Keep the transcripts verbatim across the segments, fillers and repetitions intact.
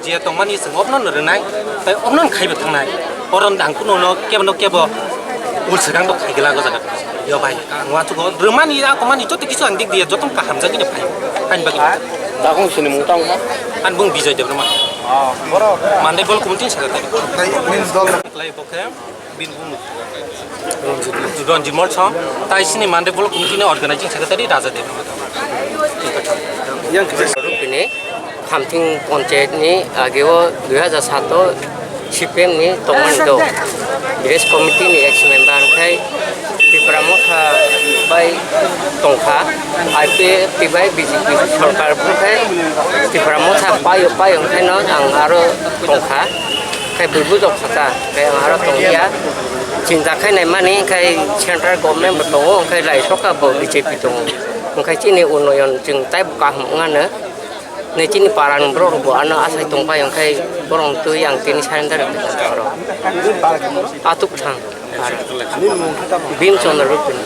Je tongmani chwng obno no rwnai, tai obno no khaibo thangnai. Oro ang kuno no kebo no kebo ul swkang bo khaigwla o jaga. Yo bai, ang wansukgo rwmani, a komani joto kisu ang dik diya, joto kaham jagini phai. Ani bagwi. Dakung sini mung tang ha? Ani bung Bijoy Debbarma. Mandai Block Committee ni sakha tari. Nini dol. Khlai bo khe Birbhum Ranjit Mall song, tai sini Mandai Block Committee ni Organizing Secretary Raja Debbarma. Yang khe Rupini, Khamting Panchayat ni age o dui hajar sato C P M ni tongmani do. Village Committee ni ex member khai Tipra Motha bai tongkha. I P F T bai B J P sorkar khai Tipra Motha pai pai khai no ang aro tongkha. Khai bubu jok khata, khai ang aro tongya. Chinta khai nai mani khai central government bo tongo, khai lai soka bo B J P tongo. Khai chini unoyon chwng tai bo kaham wngano. Nei chini parang borok rok bo ano asai tongpai, onkhe borok twi ang tini surrender oro. Atuk thang. Bhim Chandra Rupini.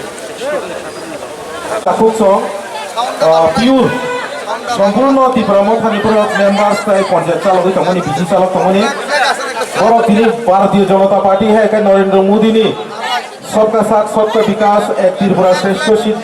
Takhukchong, ah, pure, sompurno Tipra Mothani borok members tei panchayat chalogwi tongmani, bisi chalok tongmani. Borok tini Bharatiya Janata Party hai khe Narendra Modi ni Sabka Saath Sabka Vikas, Ek Tripura Shreshtha Shik-